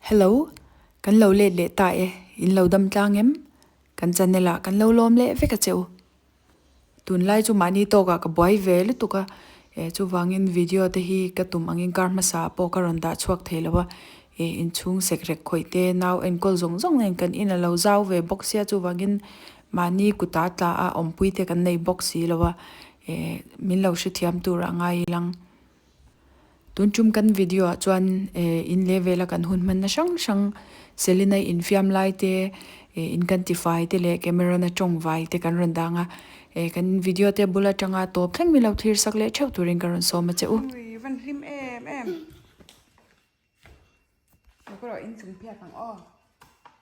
Hello, kan lo let leh ta e, in lo dam tlang em? Kan channel ah kan lo lawm leh vek a che u. Tunlai chu mahni tawkah ka buai ve lutuk a, eh chuvangin video te hi ka tum angin kar hmasa ah pawh ka rawn dah chhuak thei lo a, eh inchhung sek rek khawih te nau enkawl zawng zawng nen kan in a lo zau ve bawk sia chuvangin mahni kuta tla a awmpui te kan nei bawk si lo a, eh min lo hrethiam tur a ngai ilang. Tun tum kan video ah chuan eh in leh vela kan hun hmanna hrang hrang Selina infiam lai te eh in kan tifai te leh Cameron a tawng vai te kan rawn dang a eh kan video te bul atanga tawp thleng min lo thlir sak leh theuh turin ka rawn sawm a che u. Ui van hlim em em. Lo ka rawh inchung phiat ang aw.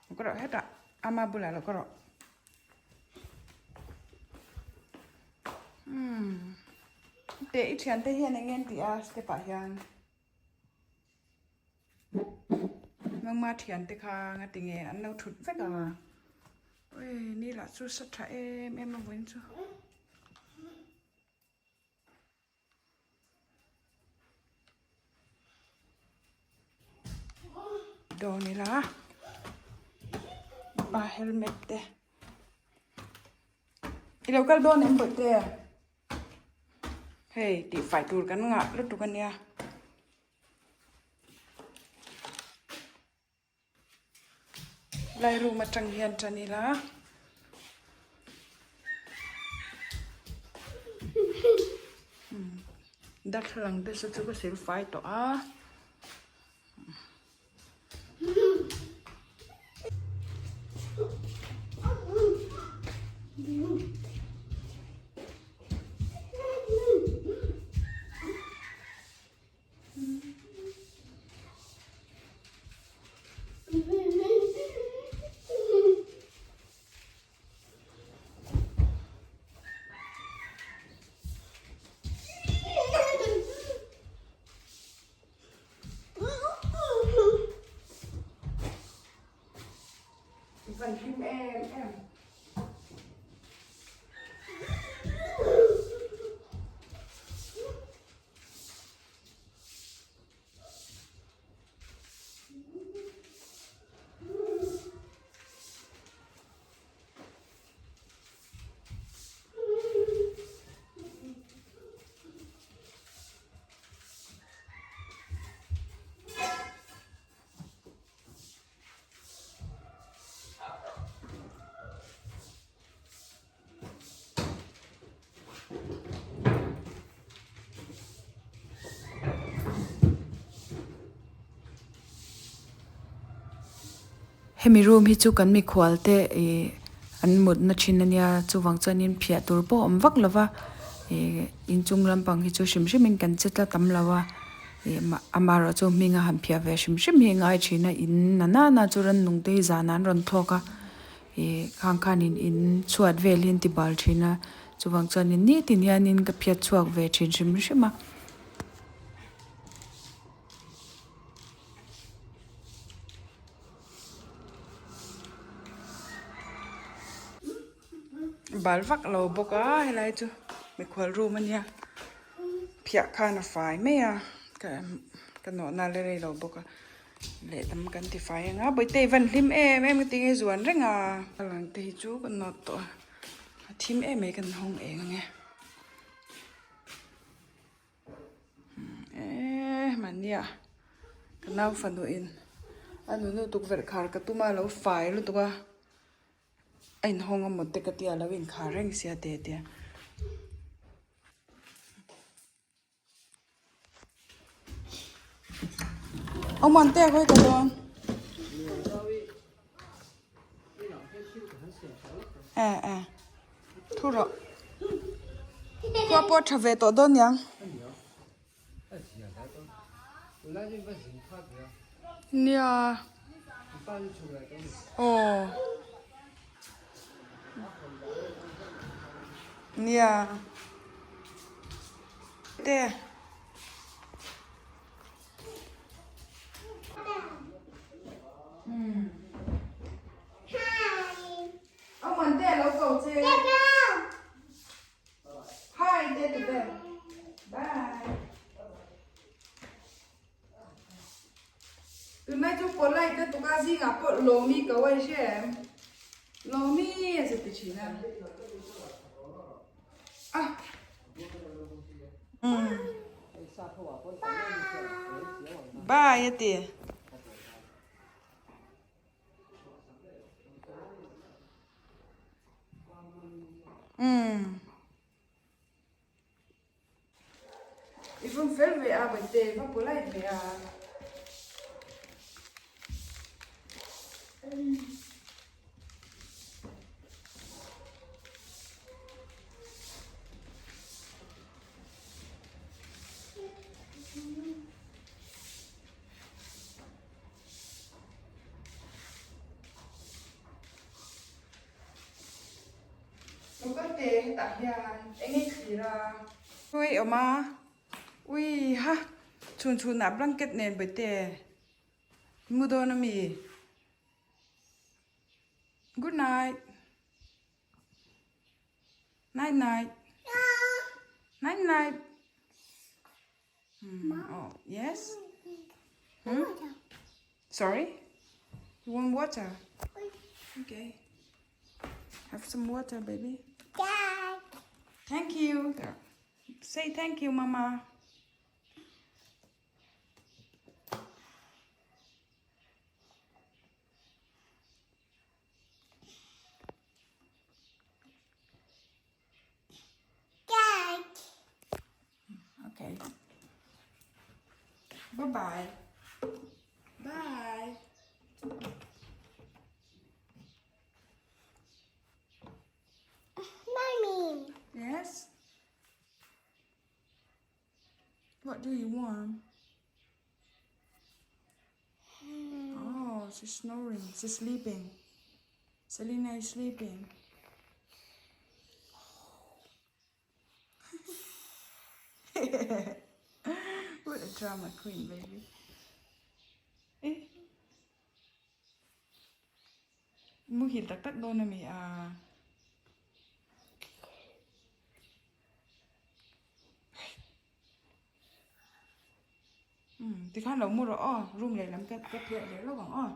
Lo ka rawh hetah ama bulah lo ka rawh. Umm teh i thiante hian eng nge an tih a step ah hian nangma thiante kha nga ti nge an lo thut vek a ui ni lah chu sa tha em em a vawiin chu. Dawn ila a helmet te i lo kal dawn em bawihte hei tih fai tur kan ngah lutuk ania. Lai room atang hian tan ila darthlalang te saw chu ka sil fai tawh a. Van hlim em em. Hemi room hi chu kan mikhual te ih an mutna thin ania chuvang chuanin phiah tur pawh a awm vak lo va ih inchung lampang hi chu hrim hrimin kan che tla tam lo a ih amaherawh chu hming a han phiah ve hrim hrim hi a ngai thin a in na nana chu rannung te hi zanah an rawn thlawk a. Ih khang khanin in chhuat vel hi an ti bal thin a chuvang chuanin nitin hianin ka phiat chhuak ve thin hrim hrim a. Bal vak lo bawk a helai chu mikhual room ania phiah khan a fai mai a ka nawhna la rei lo bawk a. Lehlam kan ti fai ang a bawihte i van hlim em em ka ti nge zuan reng a a lang te hi chu ka nawt tawh a a thim em mai kan hawng eng ang e eee mahnia ka nau fanu in a nunu tukverh khar ka tum a lo fai lutuk a a inhawng a maw te ka tia a lo inkhar reng sia te tia. Ông mòn te khoi ka dawn. Eh eh. Thu rawh. Khua pawh tha ve tawh dawn niang. Nia. Aw. Nia. Te. Ông mần te lo cầu che. Hi te te te. Bye. Tunlai chu polite lutuk a zingah pawh Lawmi ka uai hria em? Lawmi a zet ti thin a. Ah. Umm. Bye a ti. Umm. I vawm fel ve a Bawihte, va polite ve a. Local te hetah hian eng nge thlir a. Ui awm a, ui ha chhun chhun ah blanket nen bawihte mu dawn ami? Good night. Night night. Night night. Oh, yes. Hmm? Sorry? You want water? Okay. Have some water, baby. Thank you. Say thank you, mama. Okay. Bye bye. Bye. Mommy. Yes. What do you want? Oh, she's snoring. She's sleeping. Selena is sleeping. What a drama queen, baby. Eh. Muhil tak tak dawn ami a. Umm tikhan lo mu rawh aw room lehlam ka ka phiah leh lawk ang aw.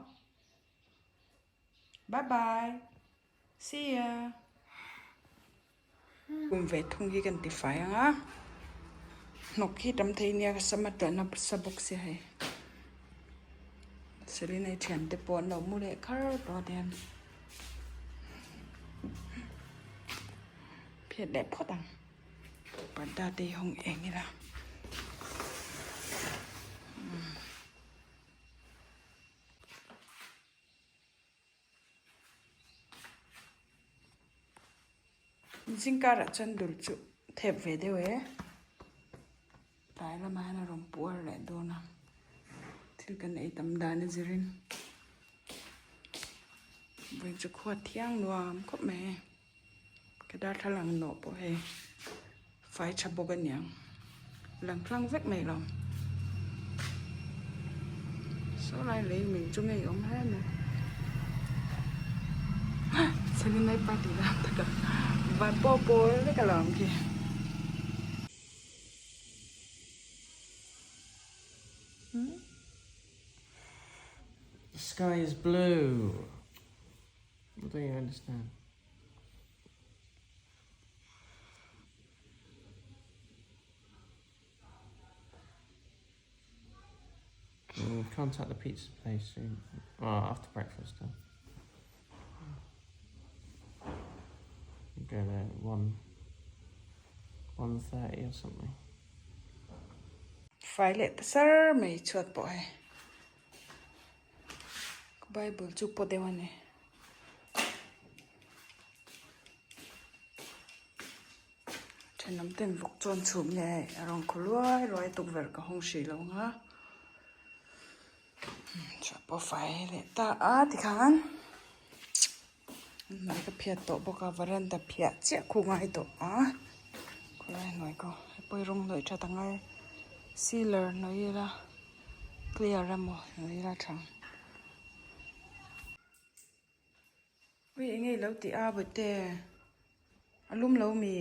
Bye bye see ya. Kum ve thung hi kan ti fai ang a hnawk hi tam thei nia ka sam a tlan nasa bawk sia hei Selina i thian te pawh an lo mu leh khar tawh a tihian phiat leh phawt ang. Parda te hi hawng eng ila zingkarah chuan dul chu thep ve deuh e tlai lamah hian a rawn puar leh dawn a thil kan ei tam dan a zirin vawiin chu khua thiang nuam khawp mai e. Ka darthlalang nawh pawh hei fai tha bawk a niang lang tlang vek mai lo saw lai lei min chu ngei awm hle mai Selinai party dan taka van pawh pawl vek a lo ang khi. The sky is blue. What don't you understand? We'll contact the pizza place soon. Well, after breakfast then. We'll go there at 1, 1.30 or something. Fai leh ta sar mai chhuat pawh hei. Bible chu pawh deuh a ni. Thenawm ten vawk chuan chhum nge hei a rawn khaw luai luai tukverh ka hawng hrih lo ang a chhuah pawh fai leh ta a tikhan hnuai ka phiat tawh bawk a varanda phiah chiah khu ngai tawh a khawlai hnuai khaw hei pawh hi rawng hnawih that angai sealer hnawih ila clear emaw hnawih ila tha ang. Ui eng nge ilo tih a bawihte a lum lo mi?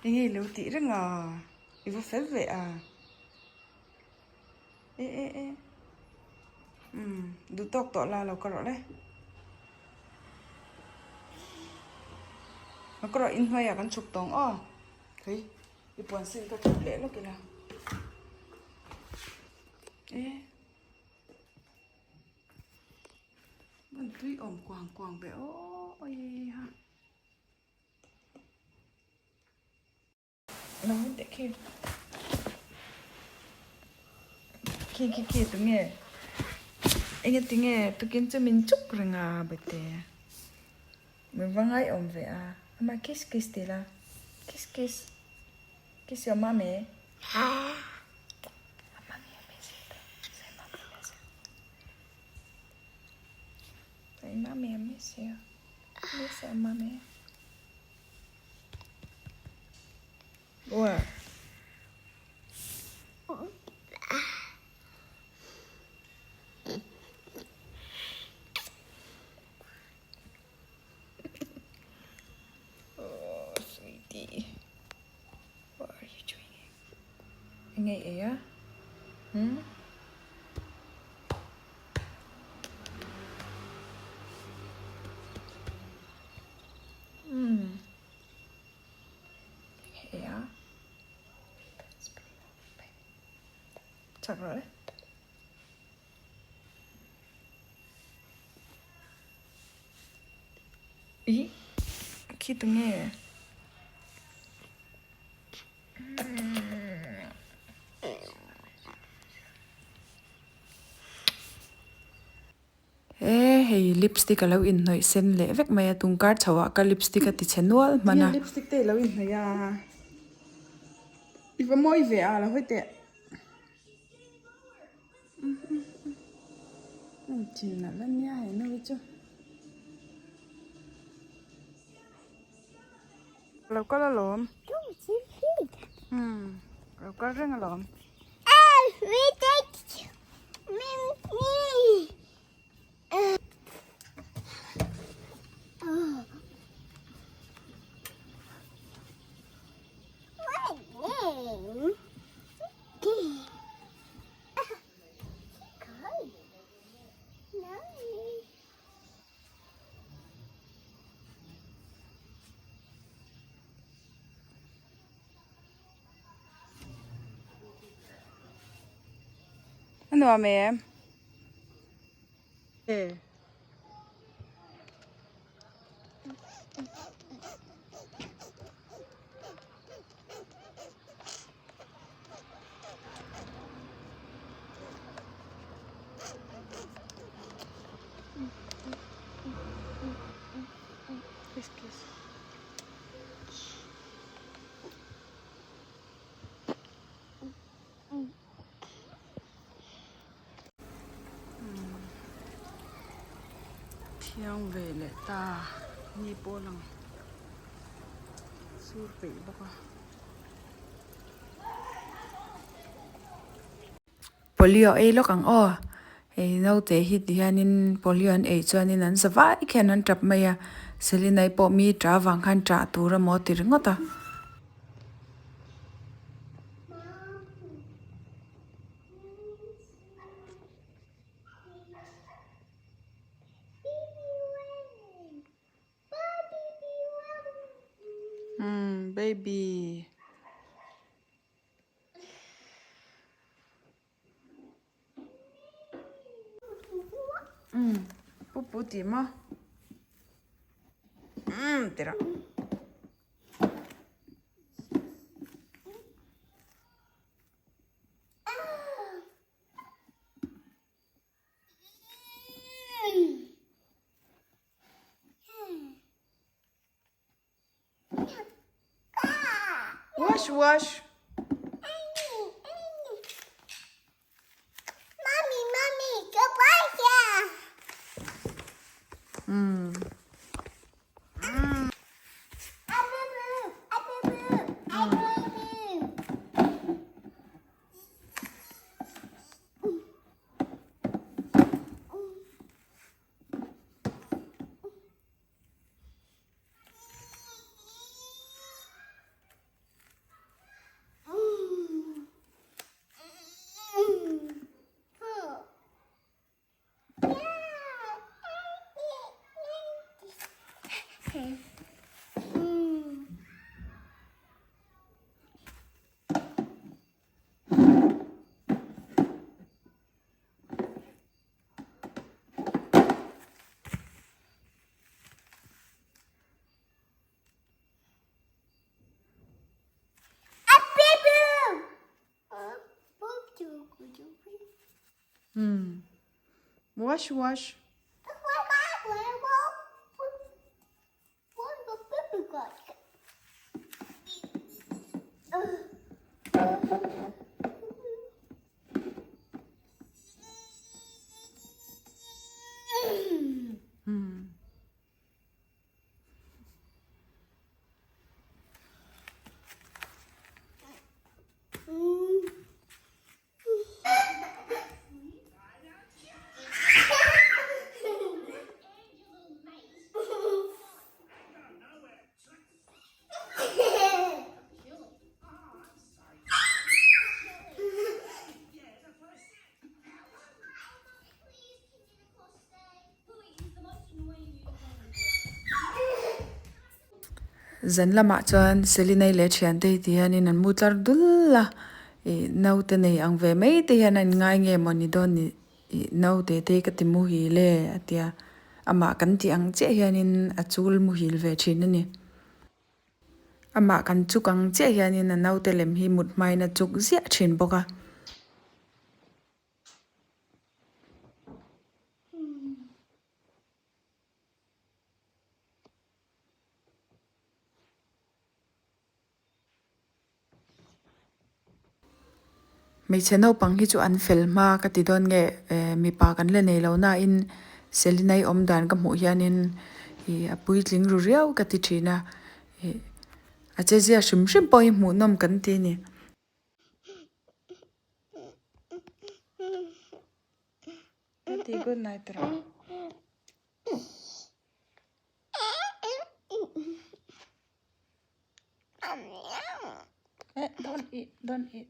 Eng nge ilo tih reng a? I va fel ve a. E e e. Umm duh tawk tawh la lo ka rawh le. Lo ka rawh inhnuaiah kan chhuk tawng aw. Hei i puan sin ka thut leh lawk ila. E. Van tui awm kuang kuang ve aw oi ha. Lo teh khi. Khi khi khi tunge. Enge tinge tukin chu min chuk reng a bete. Min va ngai awm ve a. Ama kiss kiss ti la. Kiss kiss. Kiss your mommy. Mommy I miss you. Say mommy I miss you. Say mommy I miss you. Miss your mommy. What? Oh, sweetie. What are you doing? Ngay ei a? Hmm? Hmm. Ngay ei a? Chak rawh le. Ih khi tunge. He hei lipstick a lo inhnawih sen leh vek mai a tungkar chho ah ka lipstick a ti chhe nual hman a. Lipstick te i lo inhnawih a i va mawi ve a lo hawi teh. Thin a la nia he nu hi chu. Lo kal alawm. Lo kal reng alawm. A nuam em? E. Kiss kiss. Thiang ve leh ta ni pawh a lang sur peih bawk a. Polio ei lawk ang aw hei naute hi ti hianin polio an ei chuanin an za vai khian an tap mai a Selina-i pawh mi ta vang khan tah tur emaw ti ringawt a. Umm baby. Umm pupu tih maw umm tih rawh. Wash wash. Mommy, mommy, go back here. Hmm. Wash wash. Zan lamah chuan Selinai leh thiante hi ti hianin an mu tlar dul a, ih naute nei ang ve mai te hian a inngai nge maw ni dawn ni ih naute te hi ka ti muhil e a ti a, amah kan tih ang chiah hianin a chul muhil ve thin a ni. Amah kan chuk ang chiah hianin a naute lem hi mut hmain a chuk ziah thin bawk a. Hmeichhe naupang hi chu an fel hma ka ti dawn nge eh mipa kan la nei lo nain Selinai awm dan ka hmuh hianin ih a puitling ru riau ka ti thin a ih a che zia hrim hrim pawh hi hmuhnawm kan ti a ni. Good night rawh. Eh, don't eat, don't eat.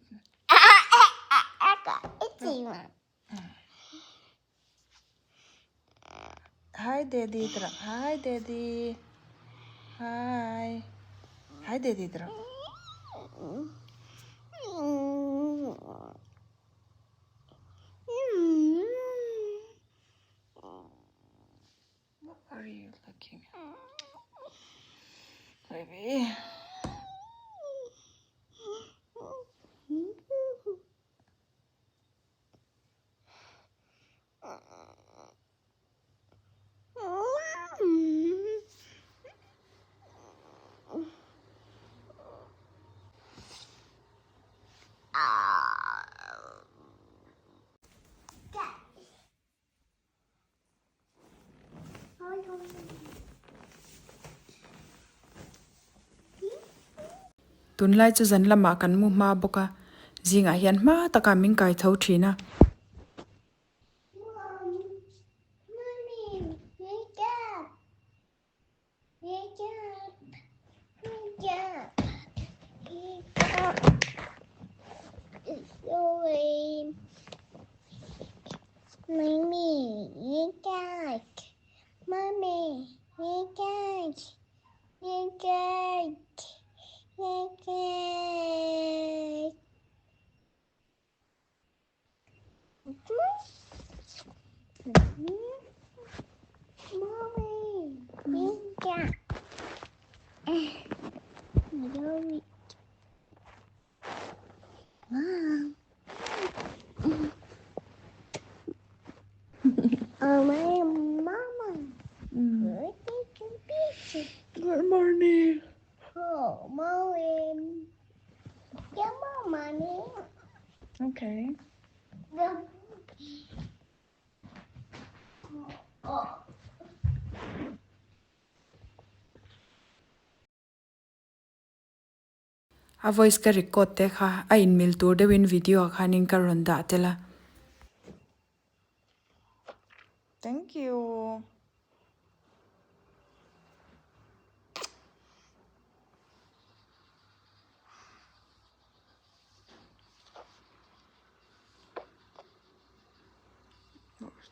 Hi, Daddy. Hi, Daddy. Hi. Hi, Daddy. What are you looking at? Baby. Tunlai chu zan lamah kan mu hma bawk a, zingah hian hma takah min kai tho thin a. Good morning. Good morning. Good morning. Okay. A voice ka record te kha a inmil tur deuhin video ah khanin ka rawn dah tel a. Thank you.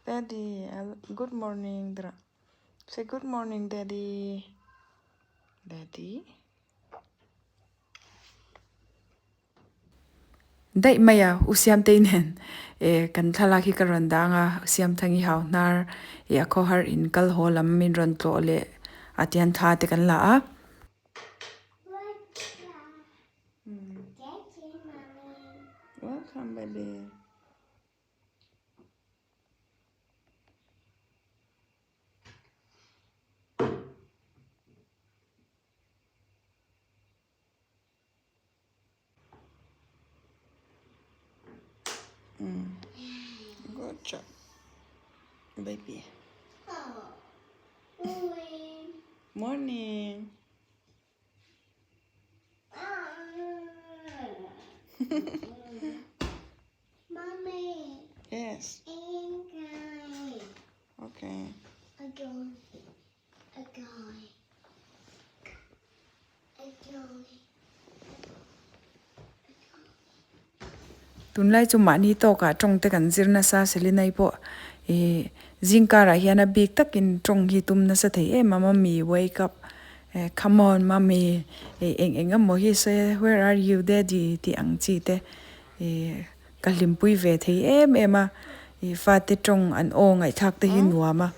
Daddy, good morning. Say good morning, Daddy. Daddy. Daih mai a, U Siamtei nen eh kan thlalak hi ka rawn dang a, U Siamthangi hau hnar eh a khawhar in kal haw lam min rawn tlawh leh a tian thla te kan la a. Welcome baby. Good job baby. Morning. Mommy. Yes. Okay. A guy. A guy. A guy. Tunlai chu mahni tawkah tawng te kan zir nasa Selinai pawh ih zingkarah hian a bik takin tawng hi tum nasa thei em a mummy wake up eh come on mummy ih eng eng emaw hi sawi a where are you daddy tih ang chi te ih ka hlimpui ve thei em em a ih fate tawng an aw ngaihthlak te hi nuam a.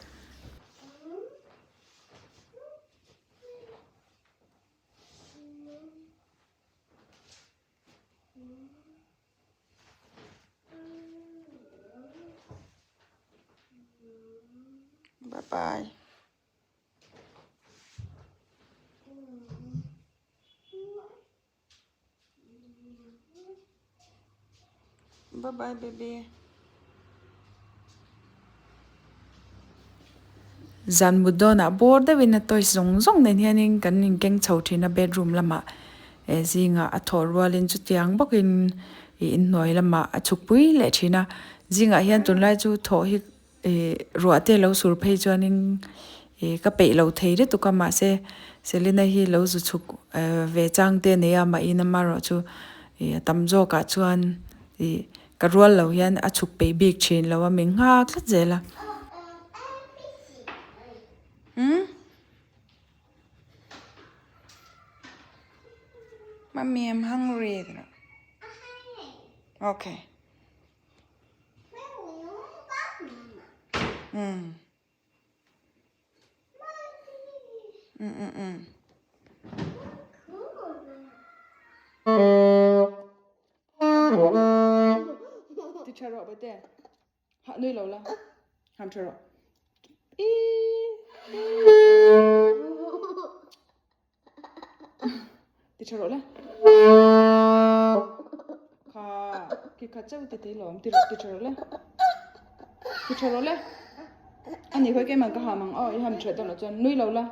Bye bye. Bye bye baby. Zan mut dawnah bawr deuhin a toys zawng zawng nen hianin kan inkeng chho thin a bedroom lamah eh zingah a thawh rualin chutiang bawkin ih inhnuai lamah a chhukpui leh thin a zingah hian tunlai chu thawh hi ih ruah te lo sur phei chuanin ih ka peih lo thei lutuk a mahse Selina hi lo zu chhuk eh ve chang te a nei a mahin amaherawhchu ih a tam zawkah chuan ih. Ka rual lo hian a chhuk peih bik thin lo a min nghak tlat zel a. Umm Mummy I'm hungry Okay Umm Umm umm umm Ti tha rawh bate. Hah nui lo la. Ham tha rawh. Ti tha rawh la. Kha ki kha chau ti thei lawm ti rawh ti tha rawh le. Ti tha rawh le. Ani khoi ke man ka ham ang aw i ham tha dawn lo chuan nui lo la.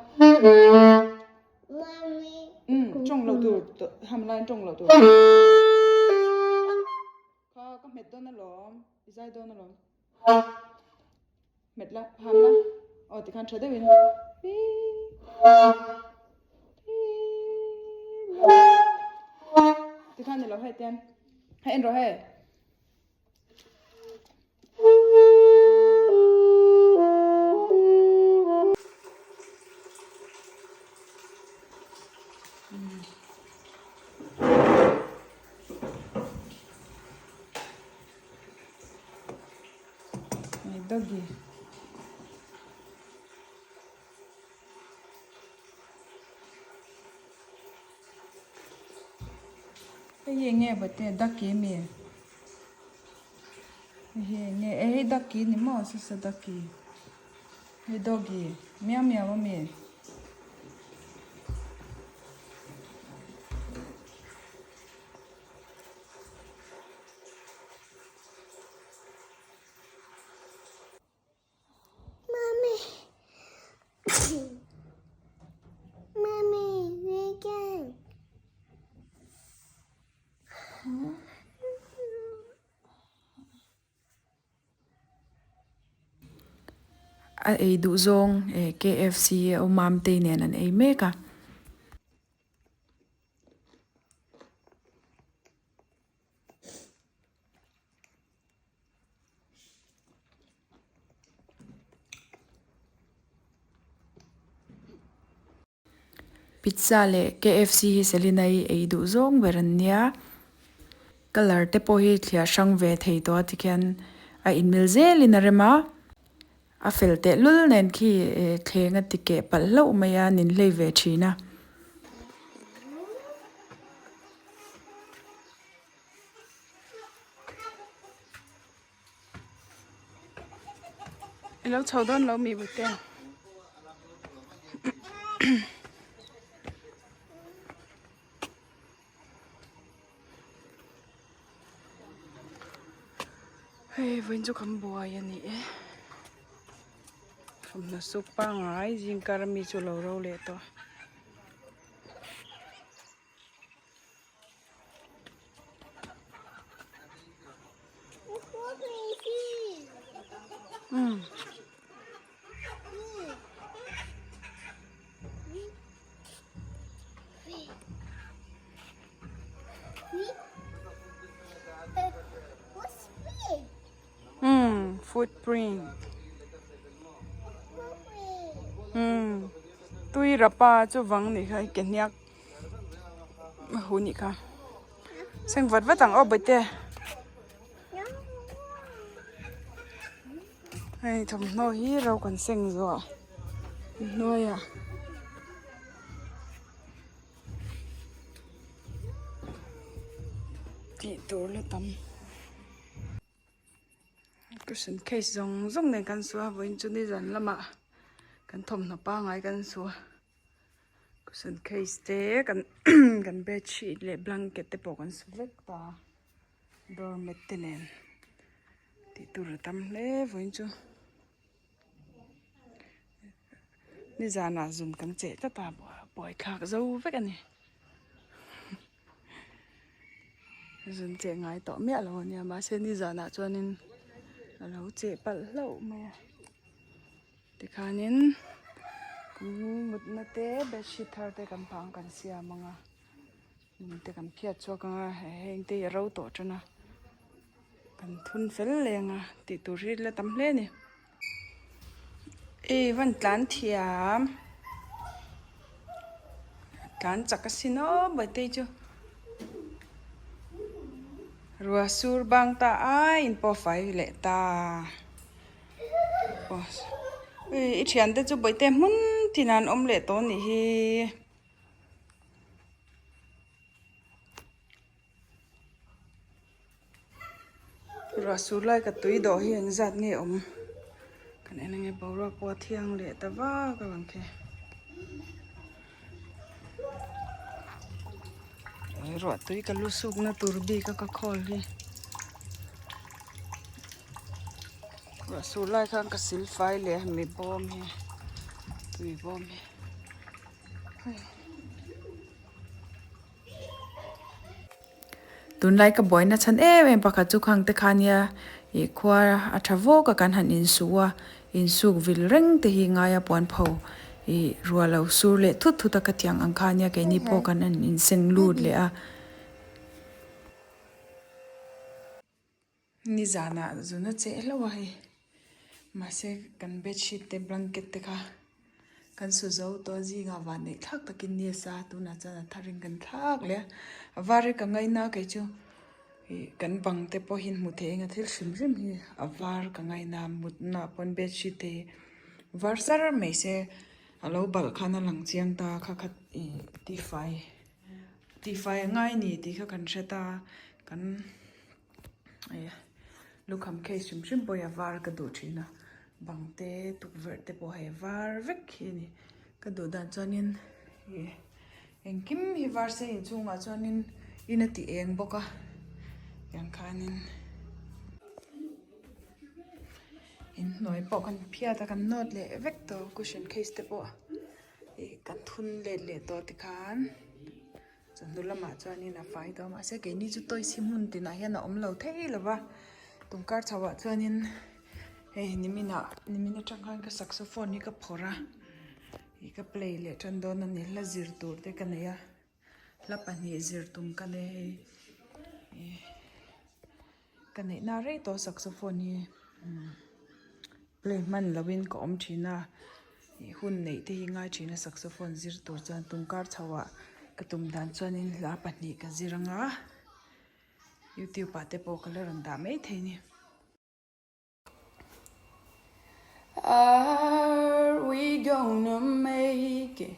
Umm tawng loh tur ham laiin tawng loh tur. Kha ka hmet dawn alawm i zai dawn alawm. Hmet la ham la aw tikhan tha deuhin. Tikhan ni lo hei tian hei en rawh hei. My doggy. Hei hi enge bate ducky a mi? Hei hi enge eh hei ducky a ni maw sasa ducky hei doggy miau miau a mi? Mommy. Mommy, again. A ei duh zawng eh KFC a awm a amtei nen an ei mek a. Pizza leh KFC hi Selina hi ei duh zawng ber an nia. Colour te pawh hi thliah hrang ve thei tawh a tikhian a inmil zelin a rem a. A fel tehlul nen khi thleng a ti keh palh hlauh mai a nin hlei ve thin a. I lo chho dawn lo mi bute. Hei vawiin chu kan buai a ni e. Thawmhnaw suk pangngai zingkar ami chu a lo ro leh tawh. Umm footprint umm tui rapa chu vang nih kha ke hniak a hu nih kha seng vat vat ang aw bawihte hei thawmhnaw hi ro kan seng zuah hnuaiah. Tih tur la tam cushion case zawng zawng nen kan su a vawiin chu nizan lamah kan thawmhnaw pangngai kan su a cushion case te kan kan bedsheet leh blanket te pawh kan su vek ta a doormat te nen tih tur a tam hle vawiin chu. Nizanah zun kan cheh tlat a buai thlak zo vek a ni zun cheh ngai tawh miah lo a nia mahse nizanah chuanin a lo cheh palh hlauh mai a tikhanin kan mutna te bedsheet thar te kan phah ang kan siam ang a te kan phiat chhuak ang a heng te hi a ro tawh tan a. Kan thun fel leng a tih tur hi la tam hle a ni. Ei van tlan thiam tlan chak asin aw Bawihtei chu ruah sur bang ta a in pawh fai leh ta i thiante chu Bawihtei hmun tinah an awm leh tawh a nih hi. Ruah sur lai ka tui dawh hi eng zat nge awm kan en ange boruak pawh a thiang leh ta vak a lang khi ruah tui ka lu suk na tur bik a ka khawl hi ruah sur lai khan ka sil fai leh a mi bawm hi tui bawm hi. Tunlai ka buaina chhan em em pakhat chu khang te kha nia ih khua a tha vawk a kan han insuh a insuk vil reng te hi ngaia puan pho ih ruah lo sur leh thut thut a ka tiang ang kha nia keini pawh kan han inseng lut leh a. Nizanah zun a cheh hlauh a hei mahse kan bedsheet te blanket te kha kan su zo tawh a zingah van neih thlak takin ni a sa a tunah chuan a thar in kan thlak leh a a var hi ka ngaina kei chu ih kan bang te pawh hi hmu thei eng a thil hrim hrim hi a var ka ngaina mutna pawn bedsheet te hi var sar mai se a lo balh khan a lang chiang ta kha kha ih tifai tifai a ngai a ni tih kha kan hre ta kan. Lukham case hrim hrim pawh hi a var ka duh thin a bang te tukverh te pawh hei a var vek hi a ni ka duh dan chuanin ih engkim hi var se inchhungah chuanin in a ti eng bawk a tiang khanin inhnuai pawh kan phiat a kan nawt leh vek tawh cushion case te pawh ih kan thun let leh tawh tikhan. Chawhnu lamah chuanin a fai tawh a mahse keini chu toys hi hmun tinah hian a awm lo thei lo va tumkar chhoah chuanin hei niminah nimin atang khan ka saxophone hi ka phawrh a ih ka play leh tan dawn a ni hla zir tur te ka nei a hla pahnih zir tum ka nei hei ih ka neih na rei tawh saxophone hi play hman lovin ka awm thin a ih hun neih te hi ngai thin a saxophone zir tur chuan tumkar chho ah ka tum dan chuanin hla pahnih ka zir anga youtube ah te pawh ka la rawn dah maithei a ni. Are we gonna make it?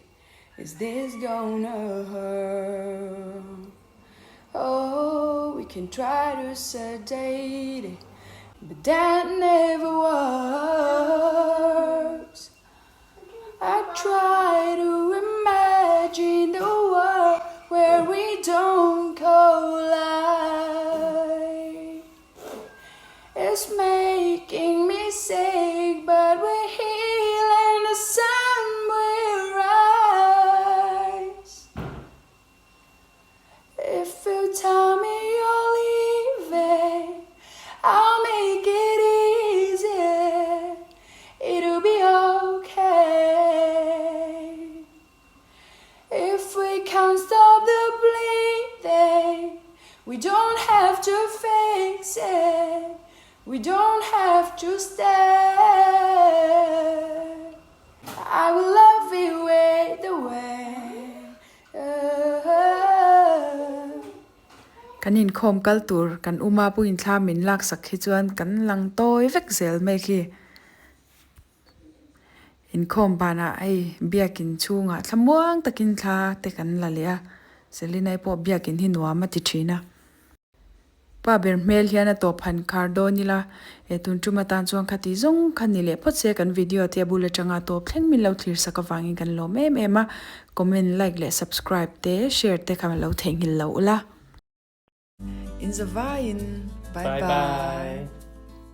Is this gonna hurt? Oh, we can try to sedate it, but that never works. I try to imagine the world where we don't collide. It's making me sick but we heal and the sun will rise If you tell me you're leaving I'll make it easy It'll be okay If we can't stop the bleeding We don't have to fix it We don't have to stay I will love you either way Kan inkhawm kal tur kan uma pu inthla min laksak hi chuan kan lang tawi vek zel mai khi. Inkhawm banah hei biakin chhungah thlamuang takin thla te kan la leh a, Selina-i pawh biakin hi nuam a ti thin a. Pa ber hmel hian a tawp han khar dawn ila, he tun tum atan chuan khati zawng kha ni leh phawt se kan video te a bul atanga tawp thleng min lo thlir sak avangin kan lawm em em a, comment, like leh subscribe te share te kha lo theihnghilh lo ula. In zavaiin bye bye.